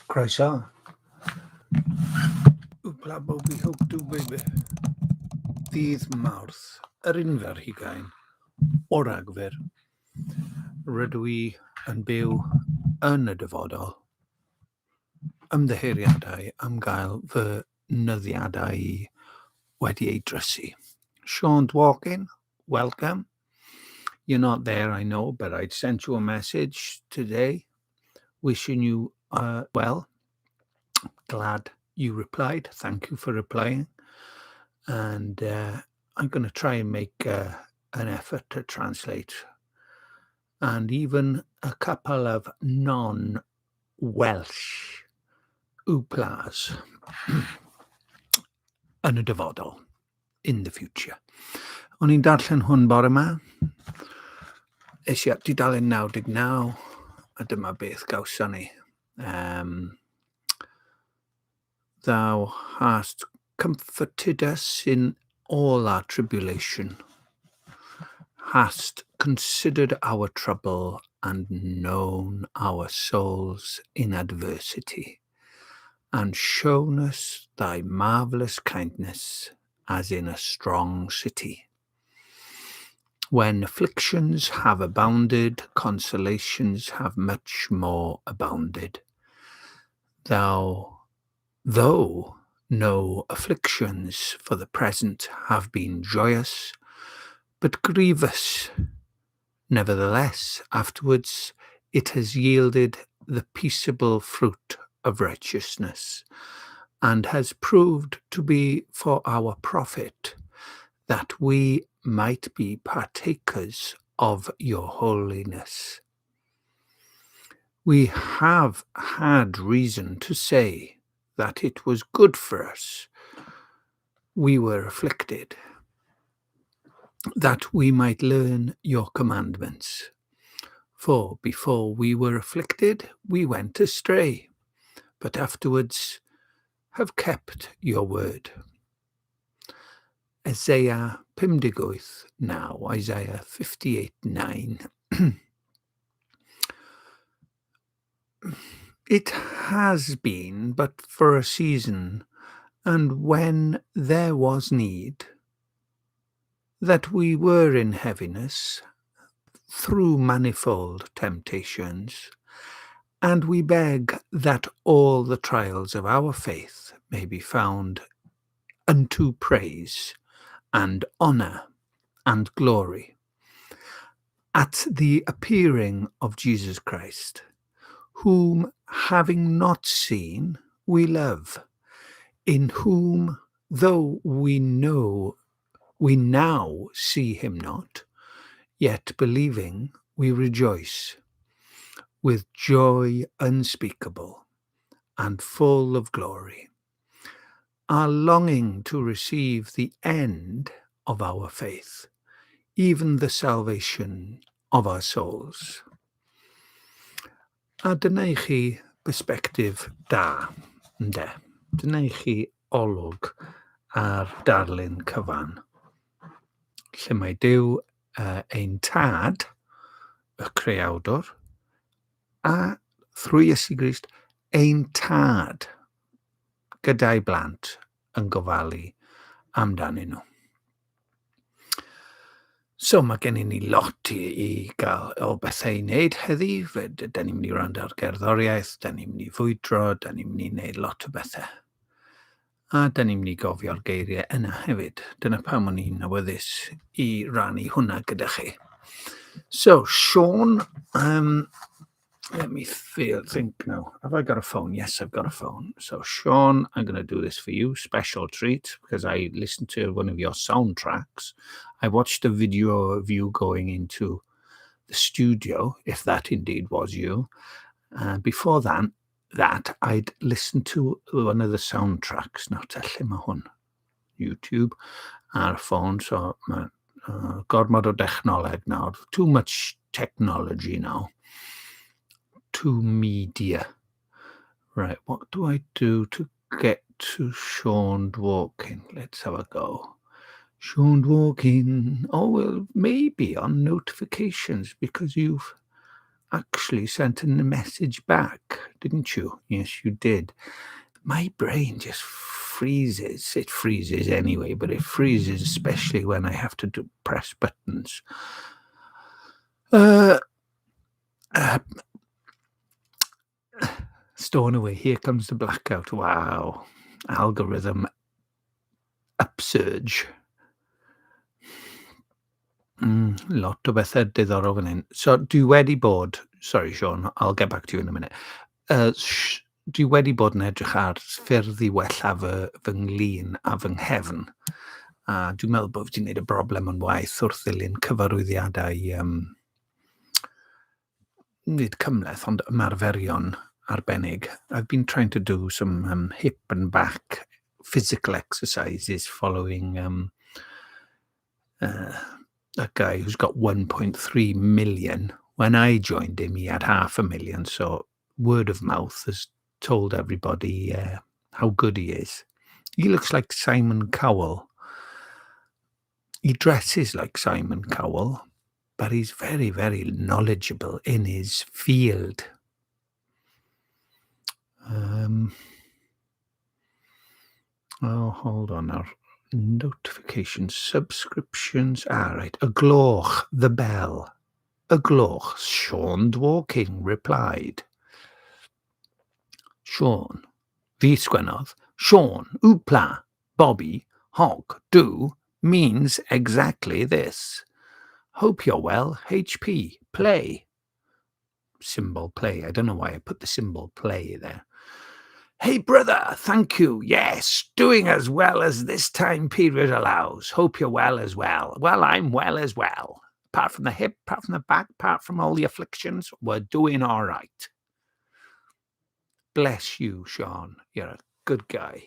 Croeso. Wpla bobi hope do baby. Ddydd Mawrth, yr unfed ar hugain o Ragfyr. Rydw i yn byw yn y dyfodol. Ymddiheuriadau am gael fy nyddiadau i wedi eu drysu. Sean Dworkin, welcome. You're not there, I know, but I'd sent you a message today wishing you well. Glad you replied. Thank you for replying. And I'm going to try and make an effort to translate. And even a couple of non-Welsh wplas yn y dyfodol, in the future. O'n i'n darllen hwn bore yma. Es i at dudalen 99, a dyma beth gawson ni. Thou hast comforted us in all our tribulation, hast considered our trouble and known our souls in adversity, and shown us thy marvellous kindness as in a strong city. When afflictions have abounded, consolations have much more abounded. Thou, though no afflictions for the present have been joyous, but grievous, nevertheless afterwards it has yielded the peaceable fruit of righteousness, and has proved to be for our profit, that we might be partakers of your holiness. We have had reason to say that it was good for us we were afflicted, that we might learn your commandments. For before we were afflicted, we went astray, but afterwards have kept your word. Isaiah 58 9, Isaiah 58 9. It has been but for a season, and when there was need, that we were in heaviness through manifold temptations, and we beg that all the trials of our faith may be found unto praise and honour and glory at the appearing of Jesus Christ, whom having not seen, we love, in whom, though we know we now see him not, yet believing we rejoice with joy unspeakable and full of glory, are longing to receive the end of our faith, even the salvation of our souls. A dyna i chi perspectif da, ynde? Dyna i chi olwg ar darlun cyfan. Lle mae Duw ein tad, y creawdwr, a thrwy Iesu Grist, ein tad, gyda'i blant yn gofalu amdanyn nhw. So mae gen i ni lot i gael o bethau i wneud heddi. Fe, da ni'n mynd i wrando ar gerddoriaeth, da ni'n mynd i fwydro, da ni'n mynd i wneud lot o bethau. A da ni'n mynd i gofio'r geiriau yna hefyd. Dyna pam o'n i'n awyddus i rannu hwnna gyda chi. So, Sean, let me think now. Have I got a phone? Yes, I've got a phone. So, Sean, I'm going to do this for you. Special treat, because I listened to one of your soundtracks. I watched a video of you going into the studio, if that indeed was you. Before that, I'd listened to one of the soundtracks. Nawr, te, lle mae hwn? YouTube ar y ffôn, so mae gormod o dechnoleg nawr. Too much technology now. Too media. Right, what do I do to get to Sean Dworkin? Let's have a go. Sean Dworkin. Oh, well, maybe on notifications because you've... actually sent a message back, didn't you? Yes, you did. My brain just freezes. It freezes anyway, but it freezes especially when I have to press buttons. Stornoway, here comes the blackout. Wow. Algorithm upsurge. Lot o bethau diddorol fan hyn. So, dwi wedi bod... Sorry, Sean, I'll get back to you in a minute. Dwi wedi bod yn edrych ar ffyrdd i wella fy nglin a fy nghefn. A dwi'n meddwl bod fi wedi gwneud y broblem yn waith wrth ddilyn cyfarwyddiadau, nid cymhleth, ond ymarferion arbennig. I've been trying to do some hip and back physical exercises following that guy who's got 1.3 million. When I joined him, he had 500,000. So word of mouth has told everybody how good he is. He looks like Simon Cowell. He dresses like Simon Cowell, but he's very, very knowledgeable in his field. Oh, hold on now. Notifications, subscriptions. Right. Y gloch, the bell. Y gloch, Sean Dworking replied. Sean, fi sgwennodd. Sean, wpla, Bobby, Hog, do, means exactly this. Hope you're well. HP, play. Symbol play. I don't know why I put the symbol play there. Hey, brother, thank you. Yes, doing as well as this time period allows. Hope you're well as well. Well, I'm well as well. Apart from the hip, apart from the back, apart from all the afflictions, we're doing all right. Bless you, Sean. You're a good guy.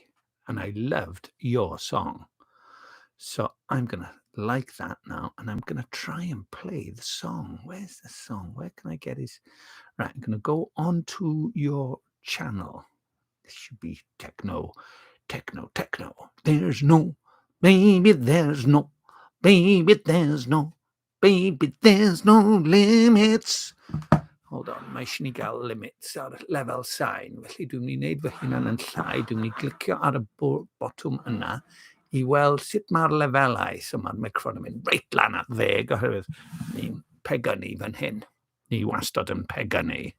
And I loved your song. So I'm going to like that now, and I'm going to try and play the song. Where's the song? Where can I get his? Right, I'm going to go onto your channel. This should be techno, techno, techno. There's no, baby, there's no, baby, there's no, baby, there's no limits. Hold on, mae eisiau ni gael limits ar lefel sain. Felly dwi'n mynd i wneud fy hunan yn llai. Dwi'n mynd i glicio ar y botwm yna i weld sut mae'r lefelau. So mae'r microffon yn mynd reit lan at 10 oherwydd ni'n pegynnu fan hyn. Ni wastad yn pegynnu.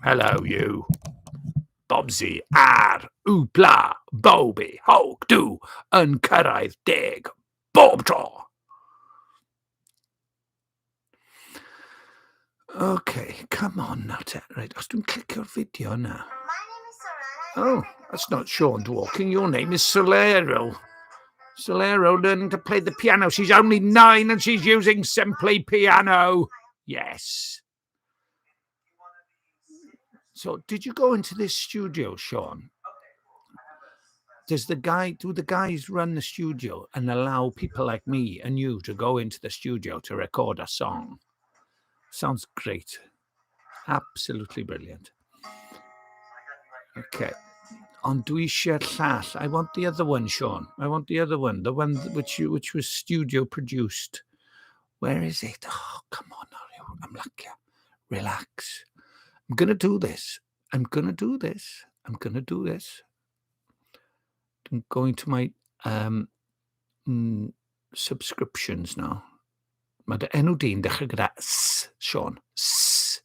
Hello, you. Bobsy ar wpla Bobby Hog Do yn cyrraedd 10 bob tro. Okay, come on now, te. Right, os dwi'n clicio'r fideo yna. Oh, that's not Sean Dworking. Your name is Solero. Solero learning to play the piano. She's only 9 and she's using Simply Piano. Yes. So, did you go into this studio, Sean? Do the guys run the studio and allow people like me and you to go into the studio to record a song? Sounds great. Absolutely brilliant. Okay. Ond dwi eisiau'r llall. I want the other one, Sean. I want the other one. The one which was studio produced. Where is it? Oh, come on. I'm lucky. Relax. I'm going to do this. I'm going to do this. I'm going to do this. I'm going to my subscriptions now. Mae dy enw di'n dechrau gyda S, Sean. S.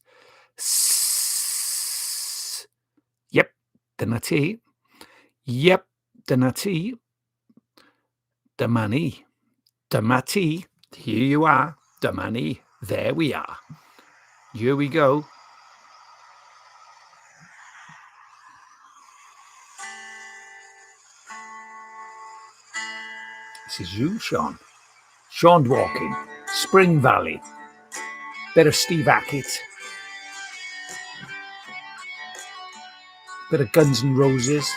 S. Yep, dyna ti. Yep, dyna ti. Dyma ni. Dyma ti. Here you are. Dyma ni. There we are. Here we go. This is you, Sean. Sean Dworking, Spring Valley. Bit of Steve Hackett. Bit of Guns N' Roses.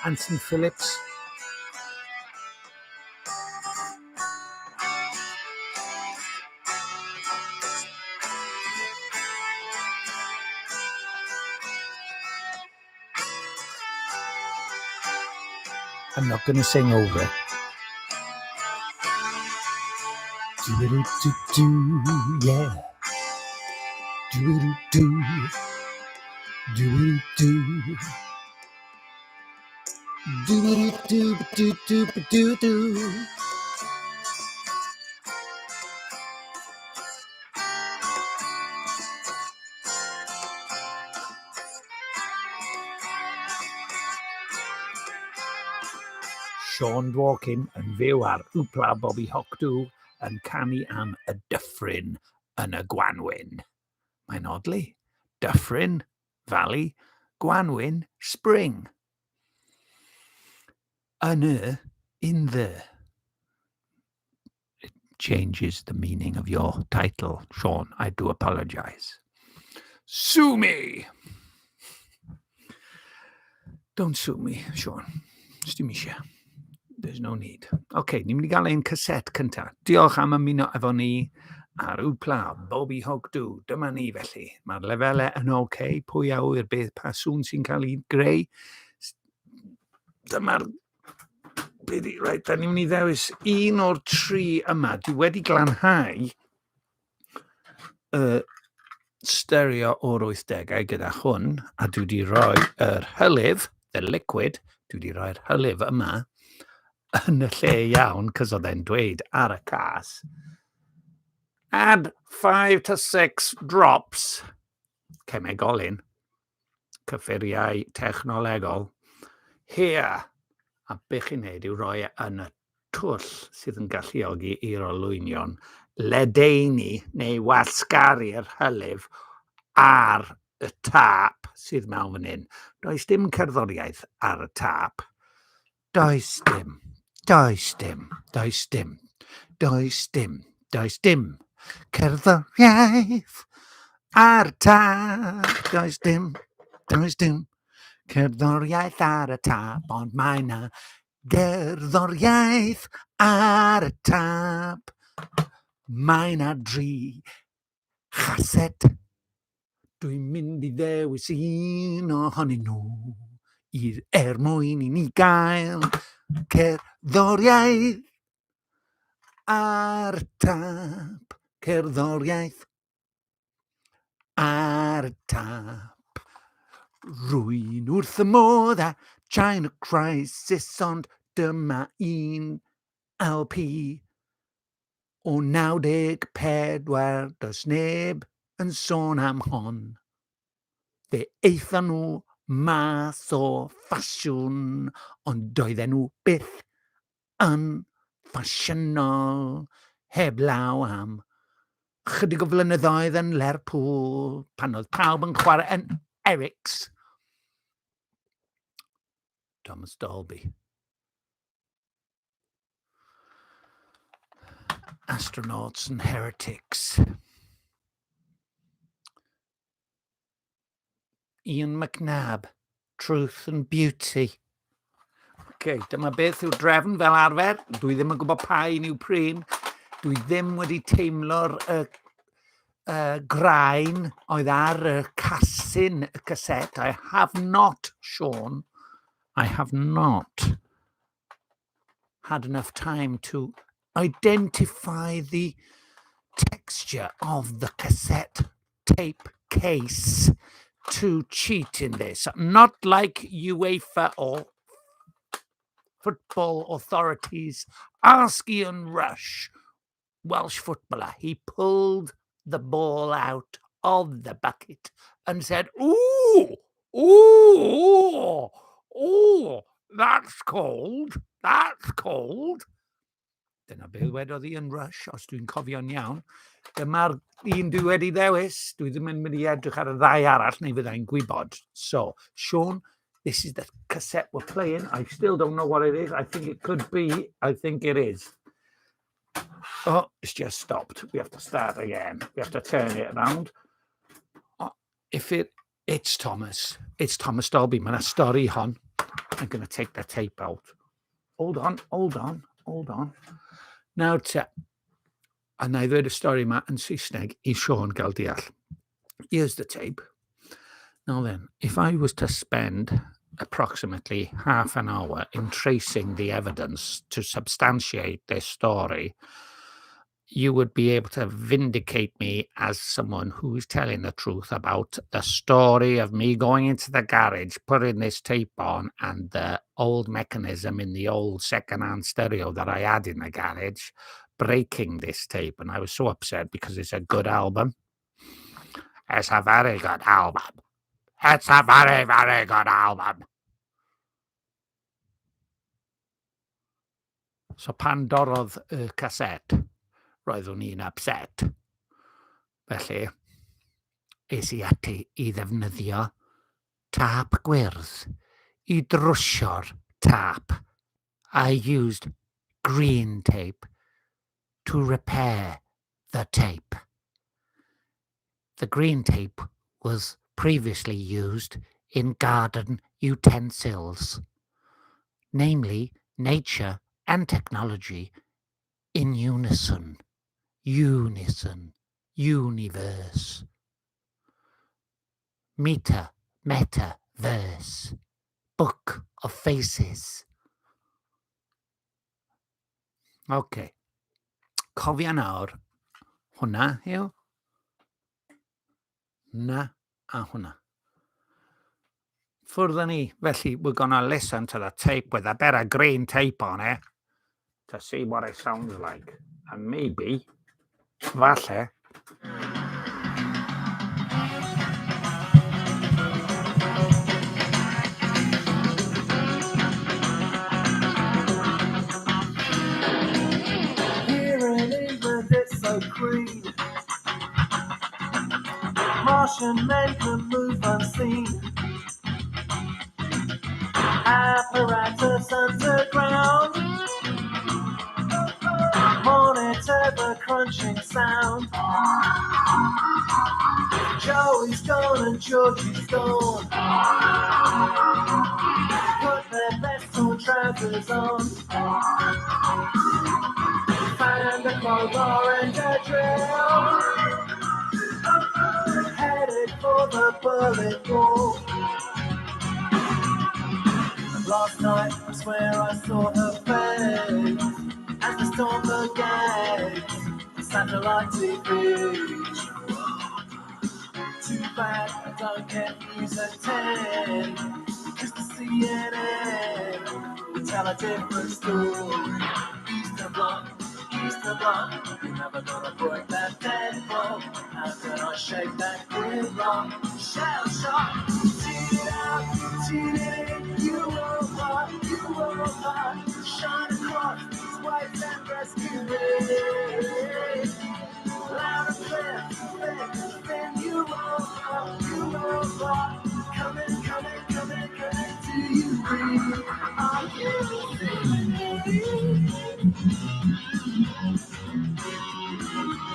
Anthony Phillips. I'm not going to sing over it. Do do do do, yeah. Do do do. Do do do. Do do do do do do do. Sean Dworkin yn fyw ar Wpla Bobby Hocdw yn canu am y dyffryn yn y gwanwyn. Mae'n odli. Dyffryn, Valley, Gwanwyn, Spring. Yn y, in the. It changes the meaning of your title, Sean. I do apologise. Sue me! Don't sue me, Sean. Dim eisiau. There's no need. Oce, okay, ni'n mynd i gael ein caset cyntaf. Diolch am ymuno efo ni ar Wpla, Bobby Hogdw. Dyma ni felly. Mae'r lefelau yn oce. Okay. Pwy a wyr beth pa sŵn sy'n cael ei greu. Dyma'r Byddi, reit, da ni'n mynd i ddewis un o'r tri yma. Dwi wedi glanhau y stereo o'r 80au gyda hwn, a dwi wedi rhoi yr hylif, the liquid, dwi wedi rhoi'r hylif yma yn y lle iawn, cos oedd e'n dweud ar y cas, add 5 to 6 drops, cemegolyn, cyffuriau technolegol here! A be chi'n neud yw rhoi e yn y twll sydd yn galluogi i'r olwynion ledaenu neu wasgaru'r hylif ar y tâp sydd mewn fan hyn. Does dim cerddoriaeth ar y tâp. Does dim. Does dim. Does dim. Does dim. Does dim. Cerddoriaeth ar y tap. Does dim. Does dim. Cerddoriaeth ar y tap, ond mae na gerddoriaeth ar y tap. Mae na dri chaset. Dwi'n mynd i ddewis un ohonyn nhw i, er mwyn i ni gael cerddoriaeth ar y tap. Cerddoriaeth ar y tap. Rwy'n wrth y modd â China Crisis, ond dyma un LP o 94, does neb yn sôn am hon. Fe aethon nhw mas o ffasiwn, ond doedden nhw byth yn ffasiynol, heb law am chydig o flynyddoedd yn Lerpwl, pan oedd pawb yn chwarae yn Eric's. Thomas Dolby. Astronauts and Heretics. Ian McNabb, Truth and Beauty. Okay, dyma beth yw'r drefn fel arfer. Dwi ddim yn gwybod pa un yw prin. Dwi ddim wedi teimlo'r uh, uh, graen oedd ar y casyn y caset. I have not, Sean, I have not had enough time to identify the texture of the cassette tape case to cheat in this. Not like UEFA or football authorities ask Ian Rush, Welsh footballer. He pulled the ball out of the bucket and said, Ooh, ooh, ooh, that's cold, that's cold. Dyna beth wedodd Ian Rush, os dwi'n cofio'n iawn. Dyma'r un dwi wedi ddewis. Dwi ddim yn mynd i edrych ar y ddau arall neu fyddai'n gwybod. So, Sean, this is the cassette we're playing. I still don't know what it is. I think it could be. I think it is. Oh, it's just stopped. We have to start again. We have to turn it around. Oh, if it, it's Thomas. It's Thomas Dolby. Mae yna stori hon. I'm going to take the tape out. Hold on, hold on, hold on. Nawr te, a na i ddweud y stori yma yn Saesneg i Sean gael deall. Here's the tape. Now then, if I was to spend approximately half an hour in tracing the evidence to substantiate this story, you would be able to vindicate me as someone who is telling the truth about the story of me going into the garage, putting this tape on, and the old mechanism in the old second-hand stereo that I had in the garage breaking this tape. And I was so upset because it's a good album. It's a very good album. It's a very, very good album. So pan dorrodd y caset, roeddwn i'n upset. Felly, es i ati i ddefnyddio tâp gwyrdd i drwsio'r tâp. I used green tape to repair the tape. The green tape was previously used in garden utensils, namely nature and technology in unison, unison, universe. Meta, meta, verse, book of faces. OK. Cofia nawr, hwnna yw, na a hwnna. Ffwrdd â ni. Felly, we're gonna listen to the tape with a bit of green tape on it to see what it sounds like. And maybe, falle, Here in England it's so green. Martian men can move unseen. Apparatus underground. Monitor the crunching sound. Joey's gone and Georgie's gone. Put their best torn trousers on. Found a crowbar and a drill. Headed for the bullet wall. Last night, I swear I saw her face as the storm began. Satellite TV. Too bad I don't get news at 10, because the CNN would tell a different story. Eastern Bloc, Eastern Bloc, you're never gonna break that deadlock. How can I shake that gridlock? Shell shock, tune it out, tune it in. You over, you over. Shine across these waves and rescue me. Loud and clear, thick and thin. You over. Coming, coming, coming, coming. Do you breathe? Are you feeling me?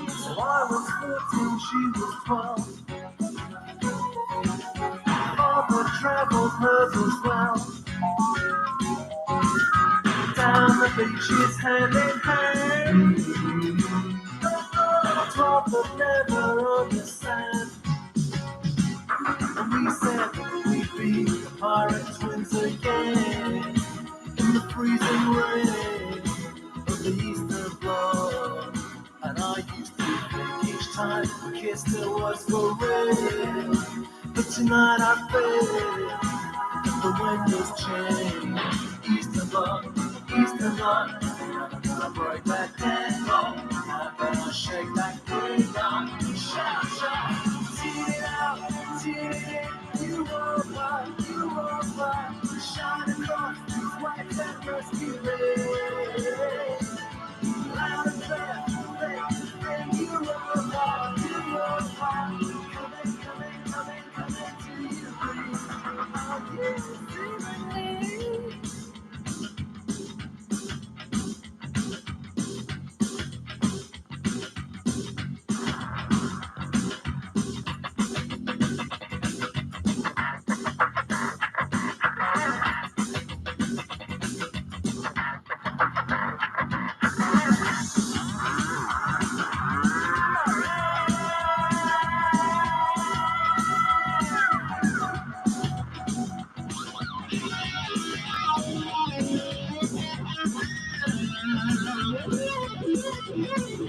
So I was 14, she was 12. Father travelled hers as well. Down the beaches, hand in hand. 12 but never understand. And we said we'd be the pirate twins again. In the freezing rain of the Eastern Bloc. And I used to think each time we kissed it was for real. But tonight I feel that the wind has changed. Eastern Bloc, Eastern Bloc, never gonna break that deadlock. Never gonna shake that gridlock. Shout, shout, tune it out, tune it in. You over, you over. Shine across these waves and rescue me. Loud and clear, thick and thin. You over, you over. Coming, coming, coming, coming. Do you breathe? Are you feeling me? Eddie.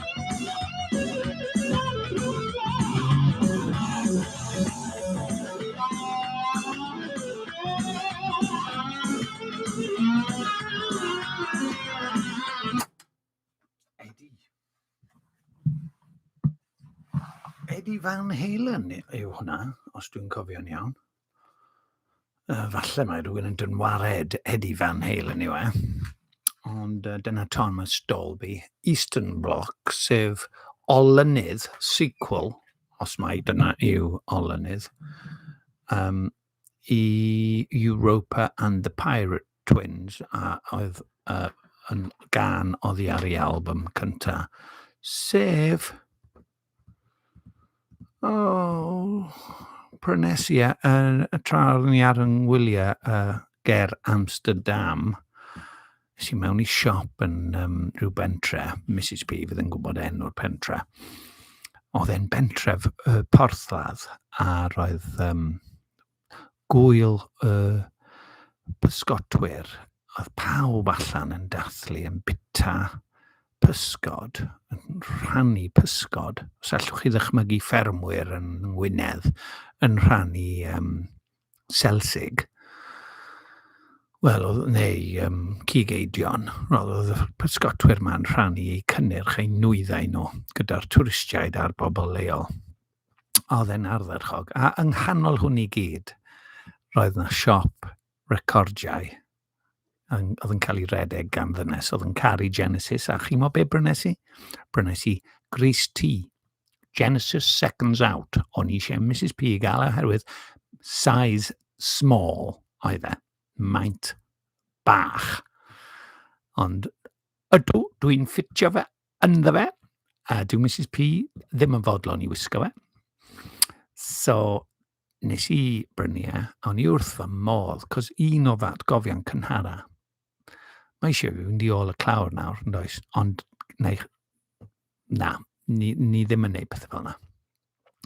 Eddie Van Halen yw hwnna, os dwi'n cofio'n iawn. Falle mae rhywun yn dynwared Eddie Van Halen yw e. Ond dyna Thomas Dolby, Eastern Bloc, sef olynydd, sequel, os mai dyna yw olynydd, i Europa and the Pirate Twins, a oedd yn gan oddi ar ei album cynta, sef... Oh, prynes i e yn tra oeddwn i ar yng ngwyliau ger Amsterdam. Es i mewn i siop yn um, rhyw bentre, Mrs P fydd yn gwybod enw'r pentre. Oedd e'n bentref porthladd a roedd gwyl y pysgotwyr, oedd pawb allan yn dathlu, yn bita pysgod, yn rhannu pysgod. Os allwch chi ddychmygu ffermwyr yn Ngwynedd yn rhannu selsig, wel, neu cig eidion, wel, oedd y pysgotwyr ma'n rhannu eu cynnyrch, eu nwyddau nhw gyda'r twristiaid a'r bobl leol. Oedd e'n ardderchog. A yng nghanol hwn i gyd, roedd na siop recordiau oedd yn cael ei redeg gan ddynes oedd yn caru Genesis. A chi'n mo be brynes i? Brynes i Grease T. Genesis Seconds Out. O'n i eisiau Mrs P i gael e oherwydd size small oedd e. Maint bach. Ond ydw, dwi'n ffitio fe ynddo fe, a dyw Mrs P ddim yn fodlon i wisgo fe. So, nes i brynu e, a o'n i wrth fy modd, cos un o fy atgofion cynhara. Mae eisiau fi fynd i ôl y clawr nawr, yn does? Ond, neu, na, ni ddim yn neud pethau fel yna.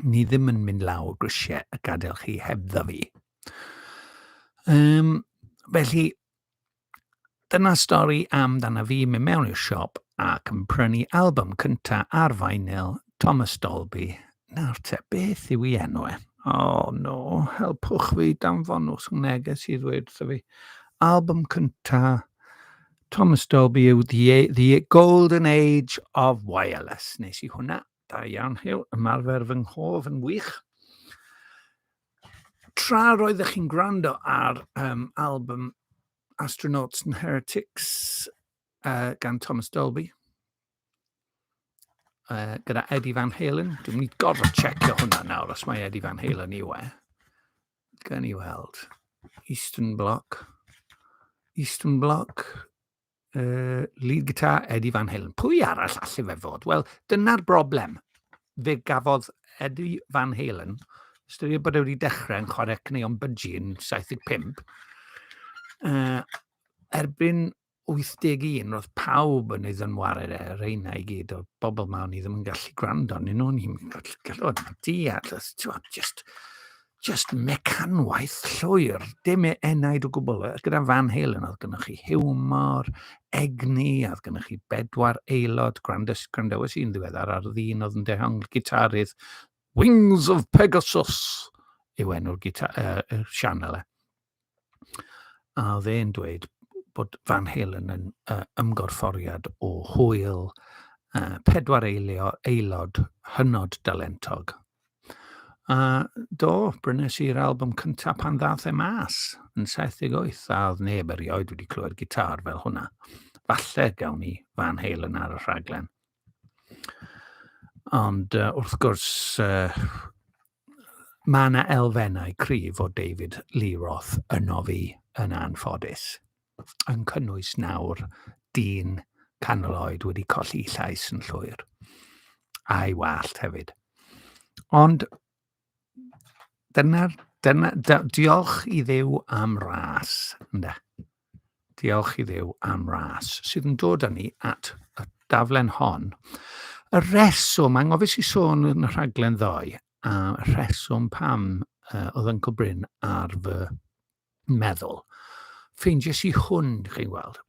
Ni ddim yn mynd lawr grisiau a gadael chi hebddo fi. Felly, Dyna stori amdana fi mynd mewn i'r siop ac yn prynu album cynta ar vinyl Thomas Dolby. Nawr te, beth yw ei enw e? Oh no, helpwch fi, danfonwch neges i ddweud wrtho fi. Album cynta Thomas Dolby yw The Golden Age of Wireless. Nes i hwnna. Da iawn, Huw. Ymarfer fy nghof yn wych. Tra roeddech chi'n gwrando ar album Astronauts and Heretics gan Thomas Dolby, gyda Eddie Van Halen. Dwi'n mynd i gorfod checio hwnna nawr os mae Eddie Van Halen yw e. Gan i weld. Eastern Bloc. Eastern Bloc. Lead guitar Eddie Van Halen. Pwy arall alle fe fod? Wel, dyna'r broblem. Fe gafodd Eddie Van Halen, ystyried bod e wedi dechrau yn chwarae caneuon Budgie yn 75, erbyn 81, roedd pawb yn ei ddynwared e, reina i gyd, o'r bobl ma, o'n i ddim yn gallu gwrando arnyn nhw, o'n i'n gallu, o'n deall, just mecanwaith llwyr, dim e enaid o gwbl. Gyda Van Halen oedd gennych chi hiwmor, egni, oedd gennych chi bedwar aelod, gwrandewis, gwrandewis i'n ddiweddar ar ddyn oedd yn dehongli gitarydd Wings of Pegasus yw enw'r sianel e. A oedd e'n dweud bod Van Halen yn ymgorfforiad o hwyl, pedwar eilio, aelod hynod dalentog. A do, brynes i'r album cyntaf pan ddath e mas yn 78, a oedd neb erioed wedi clywed gitar fel hwnna. Falle gawn ni Van Halen ar y rhaglen. Ond wrth gwrs, mae yna elfennau cryf o David Lee Roth yno fi yn anffodus, yn cynnwys nawr dyn canol oed wedi colli llais yn llwyr, a'i wallt hefyd. Ond dyna'r, dyna, diolch i Dduw am ras, ynde? Diolch i Dduw am ras, sydd yn dod â ni at y daflen hon. Y rheswm, anghofis i sôn yn y rhaglen ddoe, a rheswm pam oedd Uncle Bryn ar fy meddwl. Ffeindiais i hwn, chi'n gweld,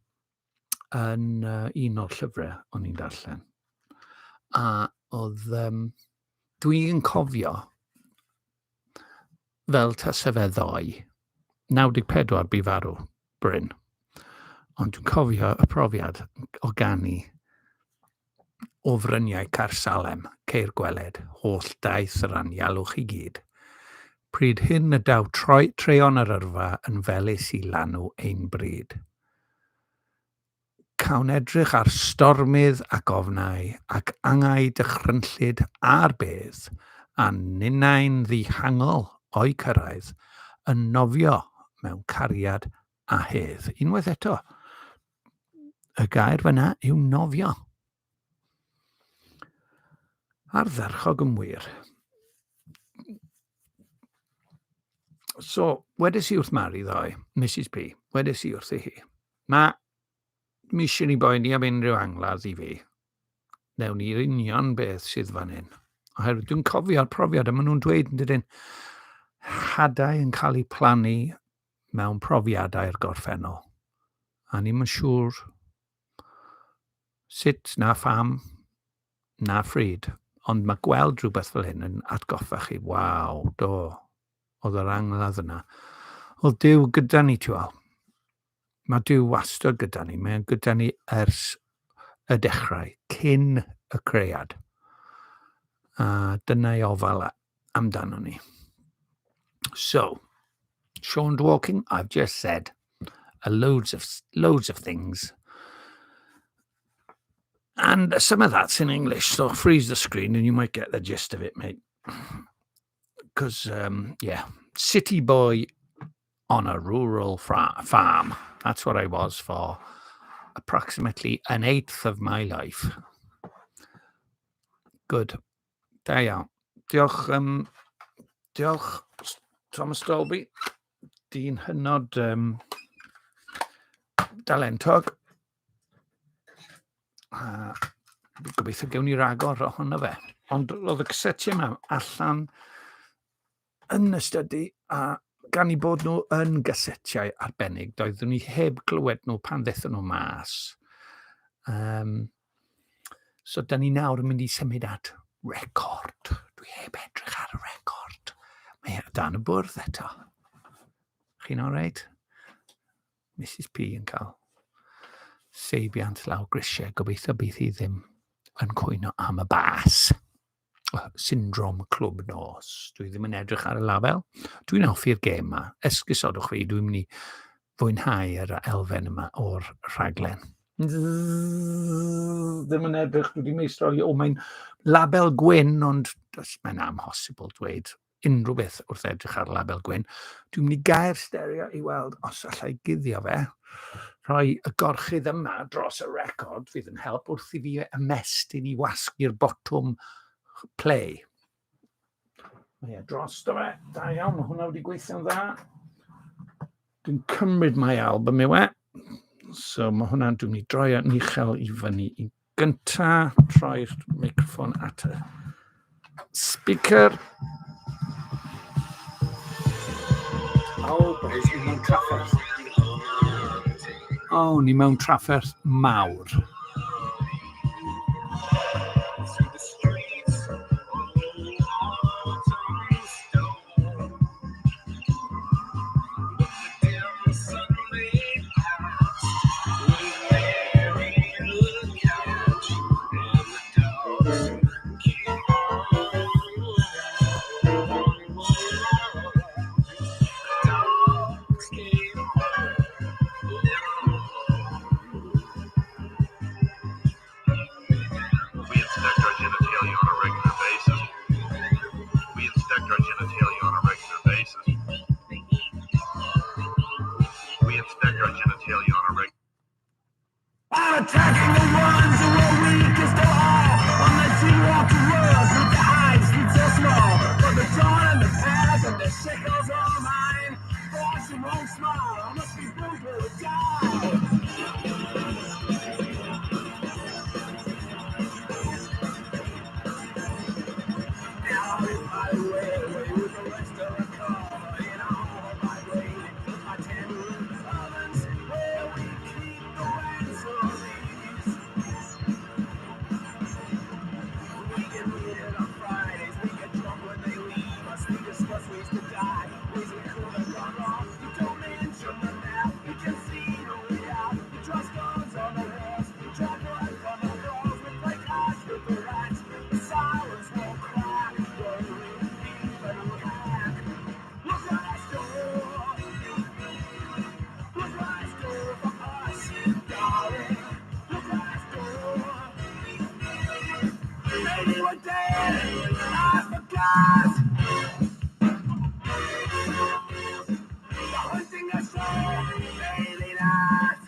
yn un o'r llyfrau o'n i'n darllen. A oedd... Um, dwi'n cofio fel tase fe ddoe, 94 bu farw Bryn. Ond dwi'n cofio y profiad o ganu o fryniau Caersalem, ceir gweled, holl daith yr anialwch i gyd. Pryd hyn y daw troi, treon yr yrfa yn felys i lanw ein bryd. Cawn edrych ar stormydd ac ofnau, ac angau dychrynllyd a'r bedd, a ninnau'n ddihangol o'u cyrraedd, yn nofio mewn cariad a hedd. Unwaith eto, y gair fyna yw nofio. Ardderchog yn wir. So, wedes i wrth Mari ddoe, Mrs P, wedes i wrthi hi, mae mi eisiau ni boeni am unrhyw angladd i fi. Newn ni'r union beth sydd fan hyn. Oherwydd dwi'n cofio'r profiad, a maen nhw'n dweud yn dydyn, hadau yn cael eu plannu mewn profiadau'r gorffennol. A ni'n yn siŵr sut na pham na phryd, ond mae gweld rhywbeth fel hyn yn atgoffa chi, waw, do, oedd yr angladd yna. Oedd Duw gyda ni, ti weld. Mae Duw wastad gyda ni, mae'n gyda ni ers y dechrau, cyn y cread. A dyna ei ofal amdano ni. So, Sean Dworkin, I've just said a loads of loads of things. And some of that's in English, so freeze the screen and you might get the gist of it, mate. Because, yeah, city boy on a rural farm. That's what I was for approximately an eighth of my life. Good. Da iawn. Diolch, diolch Thomas Dolby. Dyn hynod dalentog. A gobeithio gewn ni ragor ohono fe. Ond oedd y cysetiau yma allan yn y stydi a gan i bod nhw yn gysetiau arbennig, doeddwn ni heb glywed nhw pan ddethon nhw mas. So, da ni nawr yn mynd i symud at record. Dwi heb edrych ar y record. Mae e dan y bwrdd eto. Chi'n alright? Mrs P yn cael seibiant lawr grisiau. Gobeithio bydd hi ddim yn cwyno am y bas. Syndrom clwb nos. Dwi ddim yn edrych ar y label. Dwi'n hoffi'r gêm yma. Esgusodwch fi, dwi'n mynd i fwynhau yr elfen yma o'r rhaglen. Ddim yn edrych, dwi wedi meistroli. O, mae'n label gwyn, ond mae'n amhosibl dweud unrhyw beth wrth edrych ar label gwyn. Dwi'n mynd i gael stereo i weld os allai guddio fe. Rhoi y gorchudd yma dros y record fydd yn help wrth i fi ymestyn i wasgu'r botwm play. Mae e dros do fe. Da iawn, mae hwnna wedi gweithio'n dda. Dwi'n cymryd mai album yw e. So mae hwnna'n, dwi'n mynd i droi yn uchel i fyny i gynta, troi'r microffon at y speaker. Oh, boys, ni mewn trafferth. Oh, ni mewn trafferth mawr. We inspect our genitalia on a regular basis. We inspect our genitalia on a regular basis. We inspect our genitalia on a regular Attacking the ones who are weakest of all. On the seawalk to world with the eyes that's so small. For the dawn and the path and the shackles are mine. Fortune won't smile, I must be brutal or die. Now I'm in my way, with the rest of the car. In all my brain, with my 10 ovens, where we keep the ransomies. Maybe we're dead. I forgot. The hunting us all, maybe not.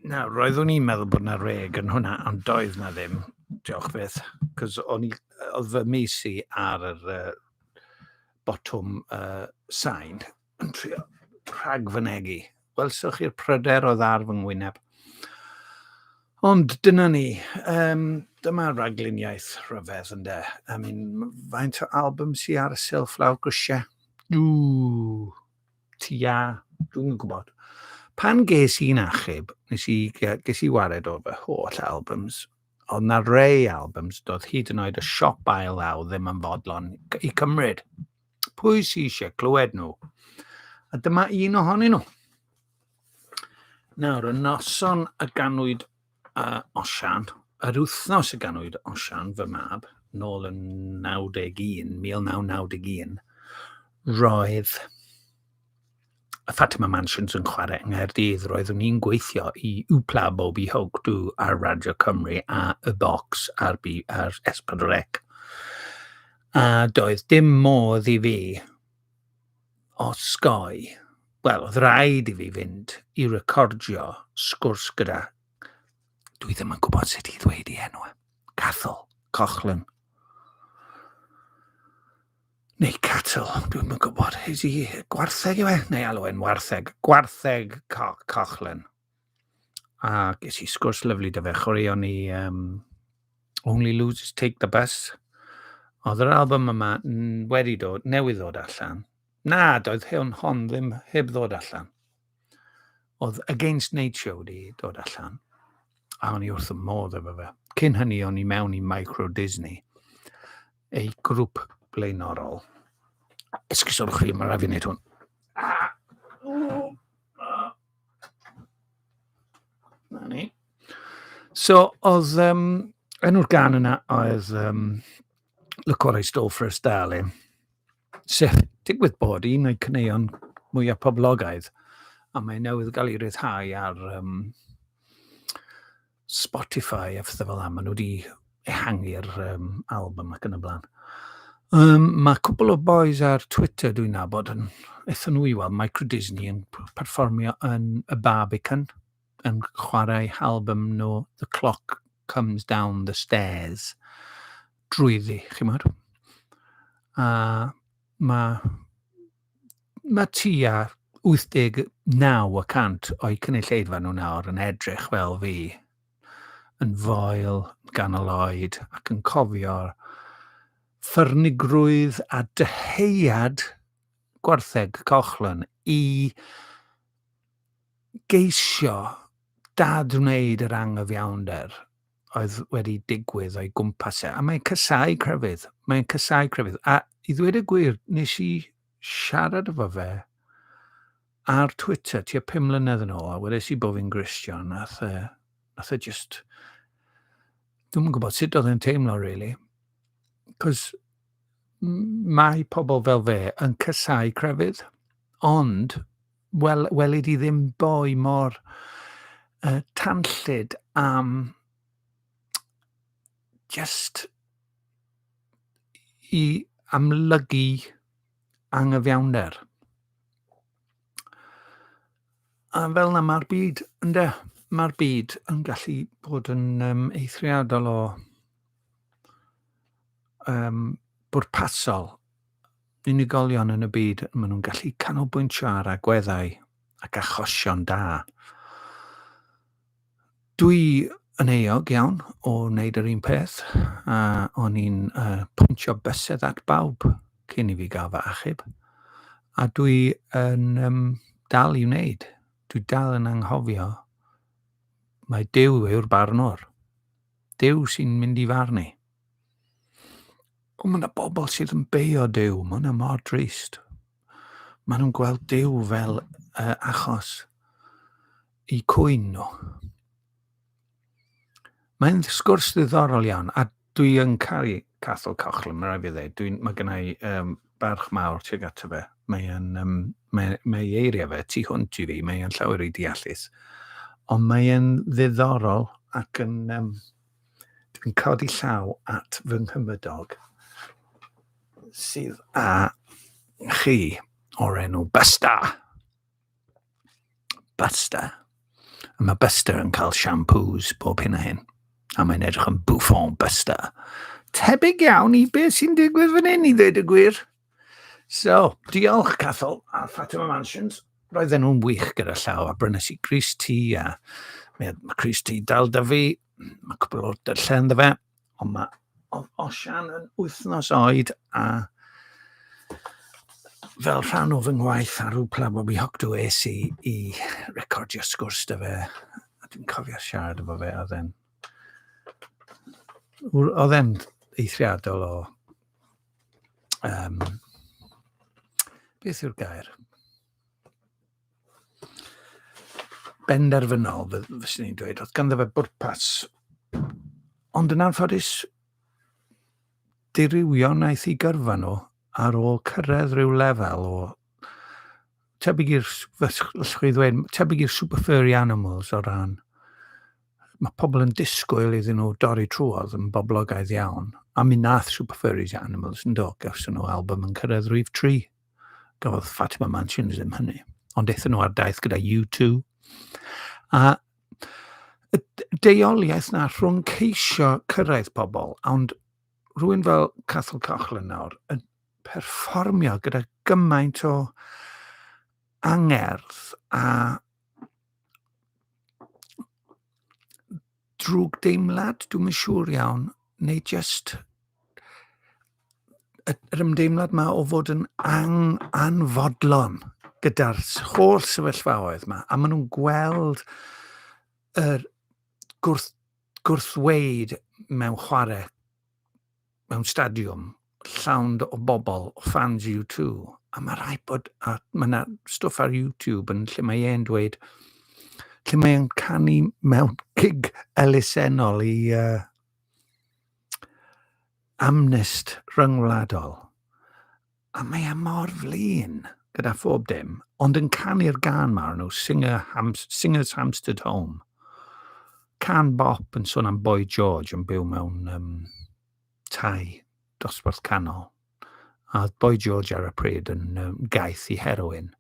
Nawr, roeddwn i'n meddwl bod 'na reg yn hwnna, ond doedd na ddim, diolch byth, cos o'n i, oedd fy mis i ar yr botwm sain yn trio rhagfynegi. Welsoch chi'r pryder oedd ar fy ngwyneb. Ond dyna ni, dyma ragluniaeth rhyfedd ynde. I mean, faint o album sy ar y silff lawr grisiau? Ww, tua, dwi'n gwybod. Pan ges i'n achub, nes i, ges i wared o fy holl albums, oedd na rei albums doedd hyd yn oed y siop ail law ddim yn fodlon i cymryd. Pwy sy eisiau clywed nhw? A dyma un ohonyn nhw. Nawr, y noson y ganwyd Osian, yr wythnos y ganwyd Osian, fy mab, nôl yn 91, 1991, roedd y Fatima Mansions yn chwarae yng Nghaerdydd. Roeddwn i'n gweithio i Wpla Bobi Hawk Du ar Radio Cymru a Y Box ar, B, ar S4C. A doedd dim modd i fi osgoi, wel, oedd rhaid i fi fynd i recordio sgwrs gyda, dwi ddim yn gwybod sut i ddweud i enw, e, Cathal Coughlan. Neu cattle, dwi'n yn gwybod. Is i gwartheg yw e? Neu alw e'n wartheg. Gwartheg Coughlan. A ges i sgwrs lyflu da fe. Chwaraeon ni Only Losers Take the Bus. Oedd yr album yma wedi dod, newydd ddod allan. Na, doedd hwn hon ddim heb ddod allan. Oedd Against Nature wedi dod allan. A o'n i wrth y modd efo fe. Cyn hynny, o'n i mewn i Micro Disney, ei grŵp blaenorol. Esgusodwch fi, mae rhaid fi wneud hwn. Ah! Na ni. So, oedd enw'r gan yna oedd Look What I Stole For Us Darling. Sef, digwydd bod un o'i caneuon mwyaf poblogaidd, a mae newydd gael ei ryddhau ar Spotify a phethau fel yna. Maen nhw wedi ehangu'r album ac yn y blaen. Mae cwpl o boys ar Twitter dwi'n nabod yn aethon nhw i weld Micro Disney yn perfformio yn y Barbican yn chwarae album nhw The Clock Comes Down the Stairs drwyddi, chi'n modd. A mae tua 89% o'i cynulleidfa nhw nawr yn edrych fel fi, yn foel, ganol oed, ac yn cofio'r ffyrnigrwydd a dyheuad gwartheg Coughlan i geisio dadwneud yr angyfiawnder oedd wedi digwydd o'i gwmpas e. A mae'n casau crefydd. Mae'n casau crefydd. A i ddweud y gwir, nes i siarad efo fe ar Twitter tua 5 mlynedd yn ôl, a wedes i bod fi'n Gristion, nath e, nath e just... Dwi'm yn gwybod sut oedd e'n teimlo, really. Cos mae pobl fel fe yn casau crefydd, ond wel, weli di ddim boi mor tanllyd am just i amlygu angyfiawnder. A fel na mae'r byd, ynde, mae'r byd yn gallu bod yn eithriadol o bwrpasol. Unigolion yn y byd, maen nhw'n gallu canolbwyntio ar agweddau ac achosion da. Dwi yn euog iawn o wneud yr un peth, a o'n i'n pwyntio bysedd at bawb cyn i fi gael fy achub. A dwi yn dal i wneud. Dwi dal yn anghofio mae Duw yw'r barnwr. Duw sy'n mynd i farnu. Ond mae yna bobl sydd yn beio Duw, mae hwnna mor drist. Maen nhw'n gweld Duw fel achos i cwyn nhw. Mae'n sgwrs ddiddorol iawn, a dwi yn caru Cathal Coughlan, mae rhaid fi ddweud. Dwi'n, mae gen i barch mawr tuag ato fe. Mae'n, mae, mae ei eiriau fe tu hwnt i fi, mae'n llawer i deallus. Ond mae'n ddiddorol ac yn... Dwi'n codi llaw at fy nghymydog sydd â chi o'r enw Buster. Buster. A mae Buster yn cael shampoos bob hyn a hyn. A mae'n edrych yn bouffon Buster. Tebyg iawn i beth sy'n digwydd fan hyn i ddweud y gwir. So, diolch Cathal a Fatima Mansions. Roedden nhw'n wych gyda llaw a brynes i Chris T a mae Chris T dal da fi. Mae cwbl o'r dyllau ynddo fe. Ond mae Osian yn wythnos oed a fel rhan o fy ngwaith ar Wpla Bobby Hoctw es i i recordio sgwrs da fe a dwi'n cofio siarad efo fe oedd e'n oedd e'n eithriadol o beth yw'r gair? Benderfynol, fyswn i'n dweud. Oedd ganddo fe bwrpas. Ond yn anffodus, dirywio wnaeth i gyrfa nhw ar ôl cyrraedd rhyw lefel o tebyg i'r, allwch chi ddweud, tebyg i'r Super Furry Animals o ran mae pobl yn disgwyl iddyn nhw dorri trwodd yn boblogaidd iawn. A mi nath Super Furry Animals yn do, gawson nhw album yn cyrraedd rhif 3. Gafodd Fatima Mansions ddim hynny. Ond aethon nhw ar daith gyda U2. A y deuoliaeth na rhwng ceisio cyrraedd pobl, ond rhywun fel Cathal Coughlan nawr yn perfformio gyda gymaint o angerdd a drwg deimlad, dwi'm yn siŵr iawn, neu just yr ymdeimlad yma o fod yn ang, anfodlon gyda'r holl sefyllfaoedd yma, a maen nhw'n gweld yr gwrth, gwrthweid mewn chwarae mewn stadiwm llawn o bobl, o fans U2, a mae rhaid bod, a mae yna stwff ar YouTube yn lle mae e'n dweud, lle mae e'n canu mewn gig elusennol i Amnest Ryngwladol. A mae e mor flin gyda phob dim, ond yn canu'r gân ma o'r enw Singer Ham Singers Hampstead Home. Cân bop yn sôn am Boy George yn byw mewn tai dosbarth canol. A oedd Boy George ar y pryd yn gaeth i heroin.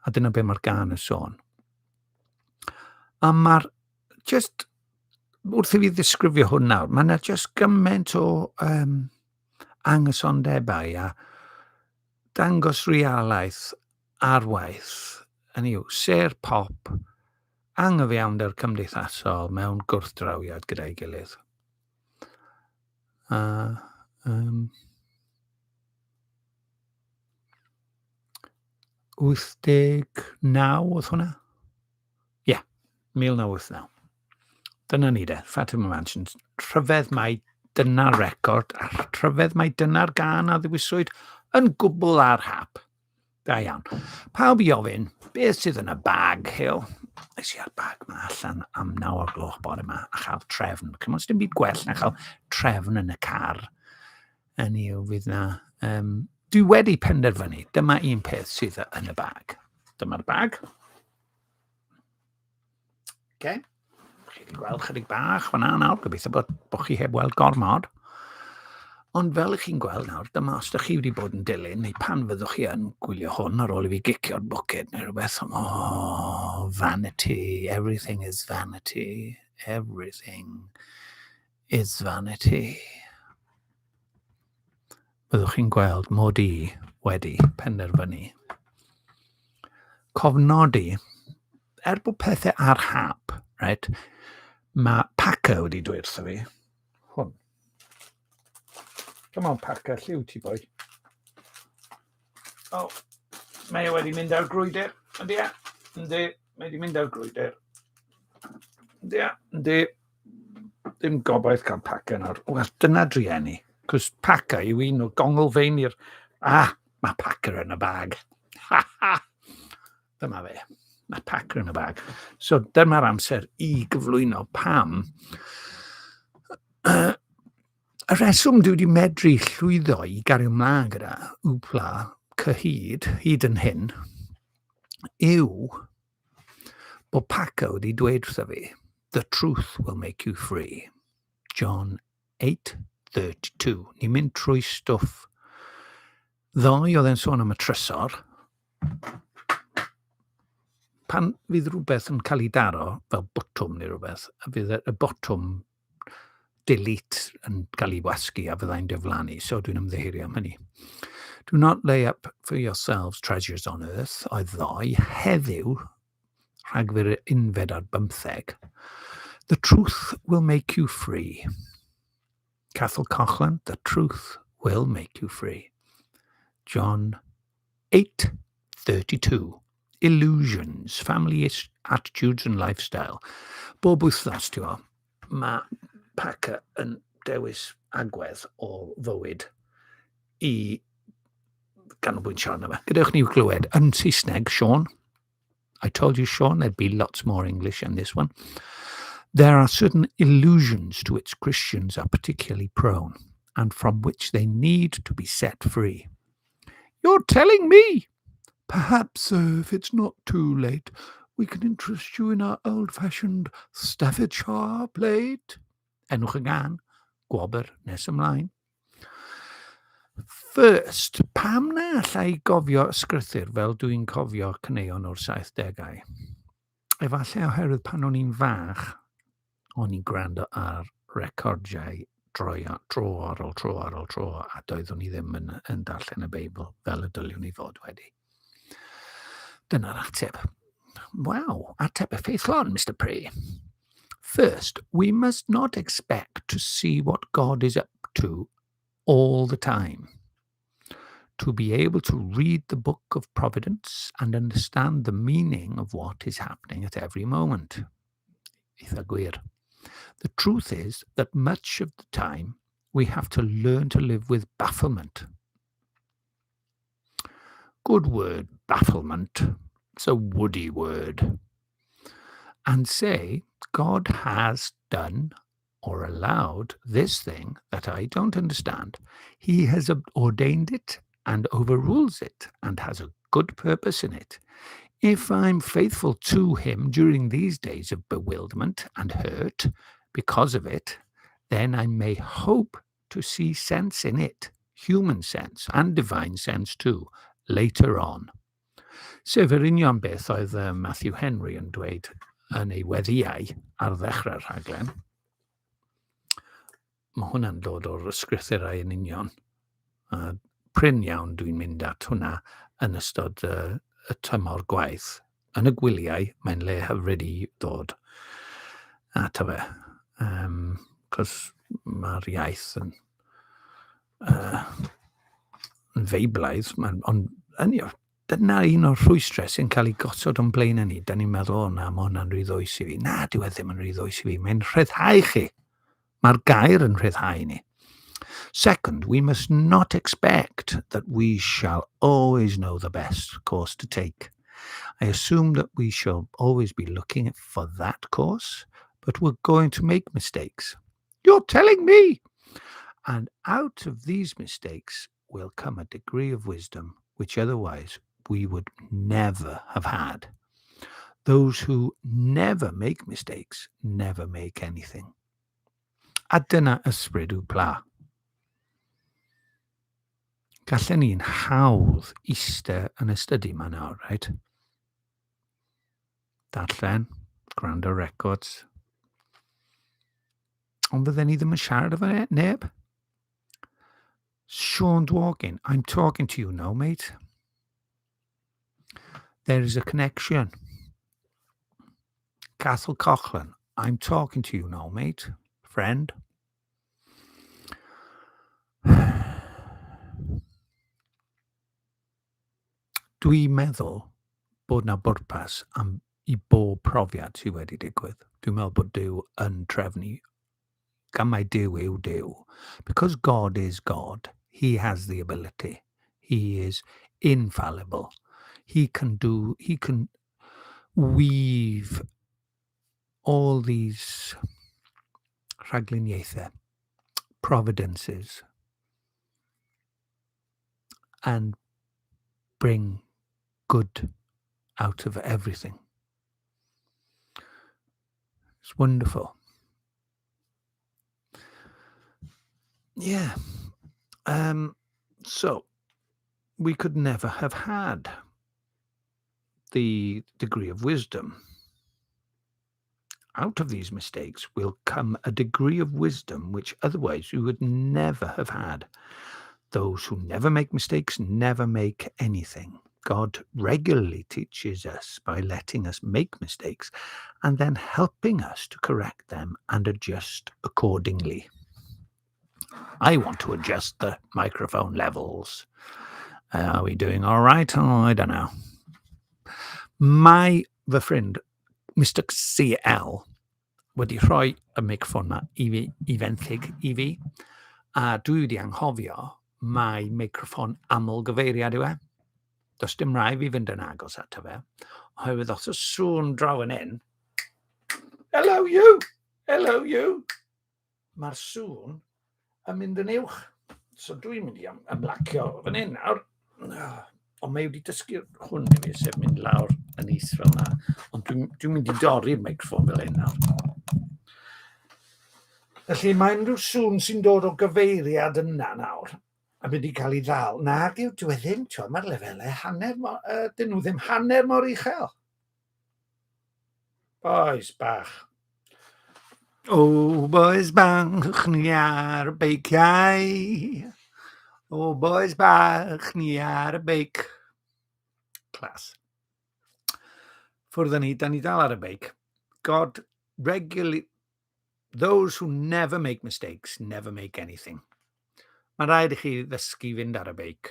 A dyna be mae'r gân yn sôn. A mae'r just wrth i fi ddisgrifio hwn nawr, mae yna just gymaint o anghysondebau a dangos realaeth ar waith, hynny yw, sêr pop, anghyfiawnder cymdeithasol mewn gwrthdrawiad gyda'i gilydd. A 89 oedd hwnna? 1989. Dyna ni de, Fatima Mansions. Rhyfedd mai dyna'r record, a rhyfedd mai dyna'r gân a ddewiswyd yn gwbl ar hap. Da iawn. Pawb i ofyn, beth sydd yn y bag, Hil? Es i ar bag ma allan am 9 o'r gloch bore yma a chael trefn. Cymod, dim byd gwell na chael trefn yn y car. Hynny yw, fydd na... dwi wedi penderfynu, dyma un peth sydd yn y bag. Dyma'r bag. Okay. Chi wedi gweld chydig bach fan'na nawr, gobeithio bod chi heb weld gormod. Ond fel ych chi'n gweld nawr, dyma os ydych chi wedi bod yn dilyn, neu pan fyddwch chi yn gwylio hwn ar ôl i fi gicio'r bwced neu rhywbeth, oh, vanity, everything is vanity, everything is vanity. Byddwch chi'n gweld mod i wedi penderfynu cofnodi, er bod pethau ar hap, right, mae Packer wedi dweud wrtho fi, hwn. Come on Packer, lle wyt ti boi? Oh, mae e wedi mynd ar grwydr, yndi e? Yndi, mae wedi mynd ar grwydr. Yndi e? Yndi. Dim gobaith cael Paca nawr. Wel, dyna drueni. Cos Paca yw un o gonglfeini'r... Ah, mae Paca yn y bag. Ha, ha! Dyma fe. Mae Paca yn y bag. So dyma'r amser i gyflwyno pam. Y rheswm dwi wedi medru llwyddo i gario mlaen gyda Wpla cyhyd, hyd yn hyn, yw bod Paco wedi dweud wrtho fi, the truth will make you free. John 8:32. Ni'n mynd trwy stwff. Ddoe oedd e'n sôn am y trysor. Pan fydd rhywbeth yn cael ei daro fel botwm neu rhywbeth, a fydd y botwm delete yn cael ei wasgu a fyddai'n diflannu, so dwi'n ymddiheurio am hynny. Do not lay up for yourselves treasures on earth, oedd ddoe, heddiw, Rhagfyr unfed ar bymtheg. The truth will make you free. Cathal Coughlan, the truth will make you free. John 8:32. Illusions, family attitudes and lifestyle. Bob wythnos, ti'n gwybod, mae Packer yn dewis agwedd o fywyd i ganolbwyntio arno fe. Gadewch ni glywed yn Saesneg, Sean. I told you, Sean, there'd be lots more English in this one. There are certain illusions to which Christians are particularly prone and from which they need to be set free. You're telling me! Perhaps, sir, if it's not too late, we can interest you in our old-fashioned Staffordshire plate. Enwch y gan, gwobr nes ymlaen. First, pam na allai gofio ysgrythur fel dwi'n cofio caneuon o'r 70au? Efallai oherwydd pan o'n i'n fach, o'n i'n gwrando ar recordiau droi, tro ar ôl tro ar ôl tro, a doeddwn i ddim yn, yn darllen y Beibl fel y dyliwn i fod wedi. Dyna'r ateb. Waw, ateb effeithlon, Mr Prey. First, we must not expect to see what God is up to all the time. To be able to read the book of providence and understand the meaning of what is happening at every moment. Eitha gwir. The truth is that much of the time we have to learn to live with bafflement. Good word, bafflement. It's a woody word. And say, God has done or allowed this thing that I don't understand. He has ordained it and overrules it and has a good purpose in it. If I'm faithful to him during these days of bewilderment and hurt because of it, then I may hope to see sense in it, human sense and divine sense too, later on. Sef yr union beth oedd Matthew Henry yn dweud yn ei weddiau ar ddechrau'r rhaglen. Mae hwnna'n dod o'r ysgrythurau yn union. A prin iawn dwi'n mynd at hwnna yn ystod y tymor gwaith. Yn y gwyliau, mae'n le hyfryd i ddod ato fe. Cos mae'r iaith yn, yn feiblaidd, ond yn Dyna un o'r rhwystrau sy'n cael ei gosod o'n blaen ni. Da ni'n meddwl, o na, mae hwnna'n rhy ddwys i fi. Na, dyw e ddim yn rhy ddwys i fi. Mae'n rhyddhau chi. Mae'r gair yn rhyddhau ni. Second, we must not expect that we shall always know the best course to take. I assume that we shall always be looking for that course, but we're going to make mistakes. You're telling me! And out of these mistakes will come a degree of wisdom which otherwise we would never have had. Those who never make mistakes never make anything. A dyna ysbryd yw pla. Gallen ni'n hawdd iste yn y stydi yma nawr, right? Darllen, gwrando records. Ond fydden ni ddim yn siarad efo neb. Sean Dworkin, I'm talking to you now, mate. There is a connection. Cathal Coughlan, I'm talking to you now, mate. Friend. Dwi'n meddwl bod na bwrpas am i bob profiad sydd wedi digwydd. Dwi'n meddwl bod Duw yn trefnu gan mai Duw yw Duw. Because God is God, he has the ability. He is infallible. He can do, he can weave all these rhagluniaethau, providences, and bring good out of everything. It's wonderful. Yeah. So, we could never have had the degree of wisdom. Out of these mistakes will come a degree of wisdom which otherwise you would never have had. Those who never make mistakes never make anything. God regularly teaches us by letting us make mistakes and then helping us to correct them and adjust accordingly. I want to adjust the microphone levels. Are we doing all right? Oh, I don't know. Mae fy ffrind, Mr CL, wedi rhoi y meicroffon ma i fi, i fenthyg i fi, a dwi wedi anghofio mai meicroffon aml-gyfeiriad yw e. Does dim rhaid fi fynd yn agos ato fe, oherwydd os oes sŵn draw yn hyn, hello you, hello you, mae'r sŵn yn mynd yn uwch. So dwi'n mynd i ymlacio fan hyn nawr. Ond mae wedi dysgu hwn i fi, sef mynd lawr yn is fel yna. Ond dwi'n dwi mynd i dorri'r meicroffon fel hyn nawr. Felly mae unrhyw sŵn sy'n dod o gyfeiriad yna nawr yn mynd i cael ei ddal. Nag yw, dwi e ddim, ti'n mae'r lefelau hanner, dyn nhw ddim hanner mor uchel. Boys bach. O, boys bach, ni ar y beiciau. O, boys bach, ni ar y beic. Clas. Ffwrdd â ni, da ni dal ar y beic. God regularly... Those who never make mistakes, never make anything. Mae rhaid i chi ddysgu fynd ar y beic.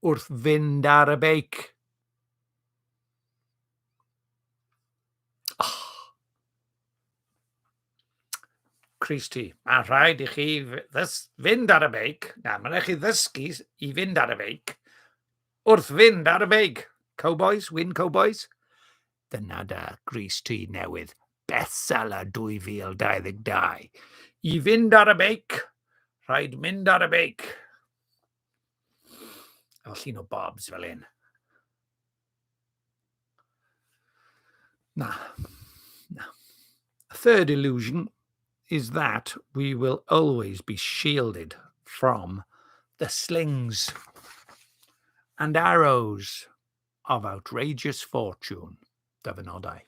Wrth fynd ar y beic. Oh. Chris T. Mae rhaid i chi fynd ar y beic. Na, mae rhaid i chi ddysgu i fynd ar y beic. Wrth fynd ar y beic. Cowboys, win Cowboys. Dyna da Grease T newydd. Bestseller 2022. I fynd ar y beic, rhaid mynd ar y beic. Efo llun o Bobs fel un. Na. Na. A third illusion is that we will always be shielded from the slings and arrows of outrageous fortune. Dyfynodau.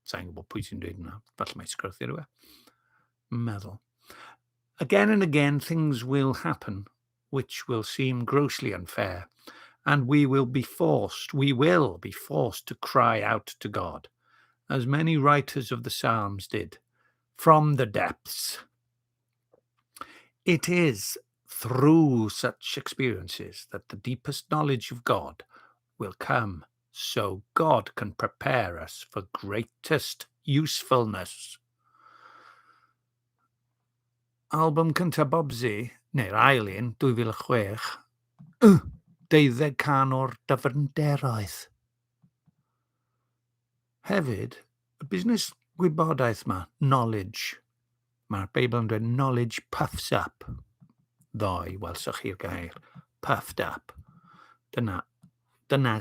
Sa'n gwybod pwy sy'n dweud yna. Falle mae sgrythu'r yw e. Meddwl. Again and again, things will happen which will seem grossly unfair, and we will be forced, we will be forced to cry out to God, as many writers of the Psalms did, from the depths. It is through such experiences that the deepest knowledge of God will come so God can prepare us for greatest usefulness. Album cyntaf Bobsy, neu'r ail un, 2006, deuddeg can o'r dyfnderoedd. Hefyd, y busnes gwybodaeth ma, knowledge. Mae'r Beibl yn dweud knowledge puffs up. Ddoe, welsoch chi'r gair, puffed up. Dyna, dyna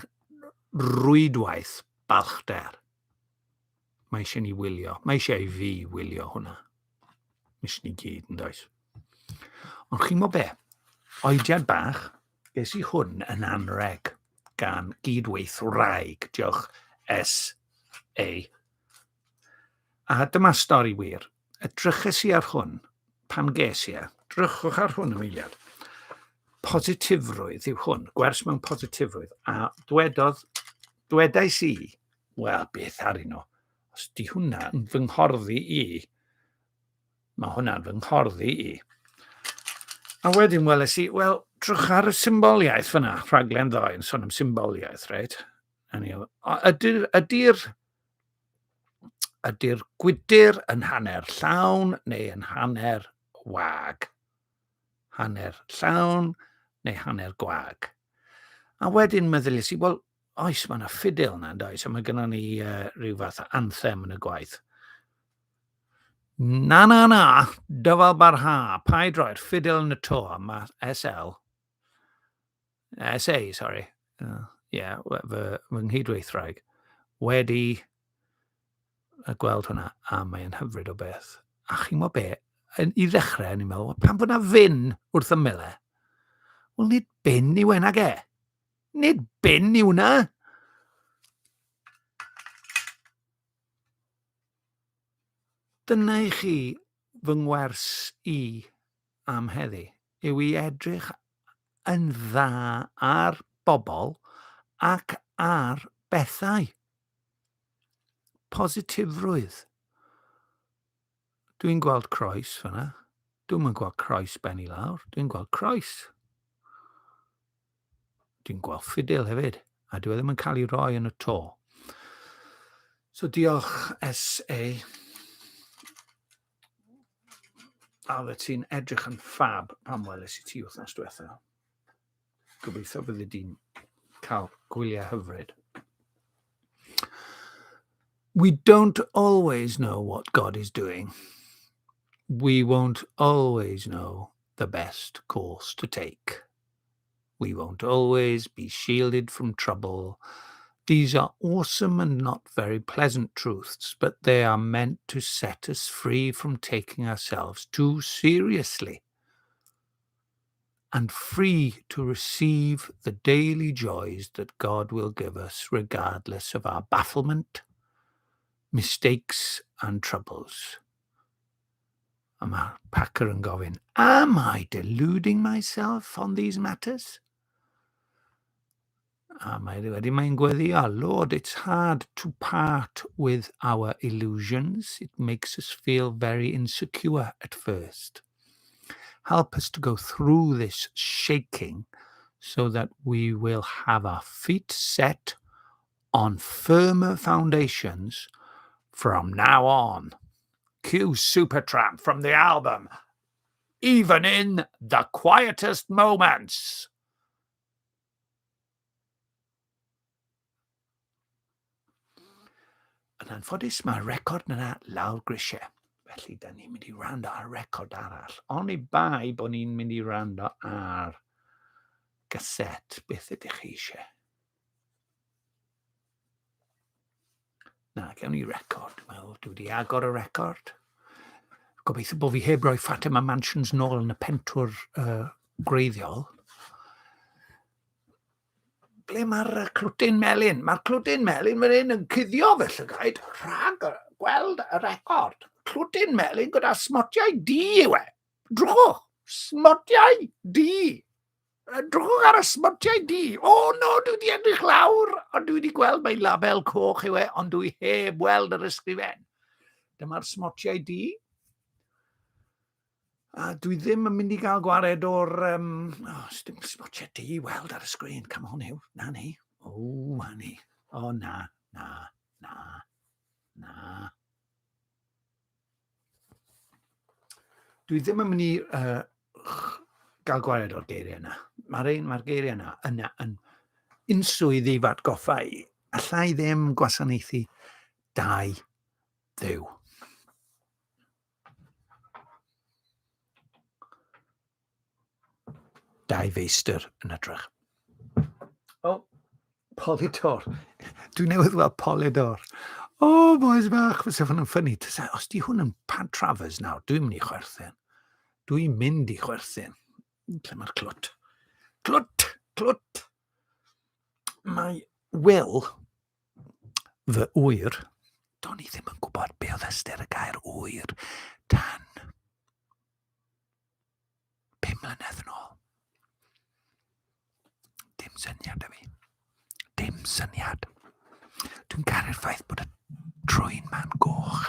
rwydwaith balchder. Mae eisiau ni wylio. Mae eisiau i fi wylio hwnna. Mis ni gyd, yn does? Ond chi'n gwybod be? Oediad bach, ges i hwn yn anreg gan gydweithwraig, diolch S.A. A dyma stori wir. Edryches i ar hwn pan ges i e. Drychwch ar hwn am eiliad. Positifrwydd yw hwn, gwers mewn positifrwydd. A dwedodd, dwedais i, wel, beth ar un o, os di hwnna yn fy nghorddi i, mae hwnna'n fy nghorddi i. A wedyn weles i, wel, drych ar y symboliaeth fyna, rhaglen ddoe yn sôn am symboliaeth, reit? Ydy'r ydy ydy'r gwydr yn hanner llawn neu yn hanner wag? Hanner llawn neu hanner gwag? A wedyn meddyliais i, wel, oes, mae yna ffidil yna, does, a mae gennym ni rhyw fath o anthem yn y gwaith. Na, na, na, dyfal barha, paid roi'r ffidil yn y to, mae SL, SA, sorry, yeah, fy, fy nghydweithwraig, wedi gweld hwnna, a mae'n hyfryd o beth. A chi'n gwybod be, i ddechrau, ni'n meddwl, pam fod na fin wrth ymyl e? Wel, nid bin yw e nag e. Nid bin yw hwnna. Dyna i chi fy ngwers i am heddi, yw i edrych yn dda ar bobl ac ar bethau. Positifrwydd. Dwi'n gweld croes fyna. Dwi'n yn gweld croes ben i lawr. Dwi'n gweld croes. Dwi'n gweld ffidil hefyd, a dwi e ddim yn cael ei roi yn y to. So diolch SA. A fe ti'n edrych yn ffab pan weles i ti wythnos diwetha. Gobeithio byddi di'n cael gwyliau hyfryd. We don't always know what God is doing. We won't always know the best course to take. We won't always be shielded from trouble. These are awesome and not very pleasant truths, but they are meant to set us free from taking ourselves too seriously and free to receive the daily joys that God will give us regardless of our bafflement, mistakes and troubles. A mae Packer yn gofyn, am I deluding myself on these matters? A mae wedi mae'n gweddio, Lord, it's hard to part with our illusions. It makes us feel very insecure at first. Help us to go through this shaking so that we will have our feet set on firmer foundations from now on. Cue Supertramp from the album, Even in the Quietest Moments. Yn anffodus, mae'r record yna lawr grisiau. Felly, da ni'n mynd i wrando ar record arall. Oni bai bod ni'n mynd i wrando ar gaset. Beth ydych chi eisiau? Na, gawn ni record. Wel, dwi wedi agor y record. Gobeithio bod fi heb roi Fatima Mansions nôl yn y pentwr gwreiddiol. Ble mae'r clwtyn melyn? Mae'r clwtyn melyn fan hyn yn cuddio fy llygaid rhag gweld y record. Clwtyn melyn gyda smotiau du yw e. Drwch, smotiau du. Edrychwch ar y smotiau du. O no, dwi wedi edrych lawr, ond dwi wedi gweld mai label coch yw e, ond dwi heb weld yr ysgrifen. Dyma'r smotiau du. A dwi ddim yn mynd i gael gwared o'r... Um, oh, dim smotiau du i weld ar y sgrin. Come on, Huw. Na ni. O, honey. O, na, na, na, na. Dwi ddim yn mynd i uh, gael gwared o'r geiriau yna. Mae'r ein, mae'r geiriau yna yna yn unswydd i f'atgoffa i. Alla i ddim gwasanaethu dau ddew. Dau feistr yn edrych. O, oh, Polidor. Dwi newydd weld Polidor. O, oh, boys bach, fysa hwn yn ffynnu. Os di hwn yn Pat Travers nawr, dwi'n mynd i chwerthin. Dwi'n mynd i chwerthin. Lle mae'r clwt? Clwt! Clwt! Mae Will, fy ŵyr, do'n i ddim yn gwybod be oedd ystyr y gair ŵyr tan 5 mlynedd yn ôl. Dim syniad 'da fi. Dim syniad. Dwi'n caru'r ffaith bod y trwyn ma'n goch.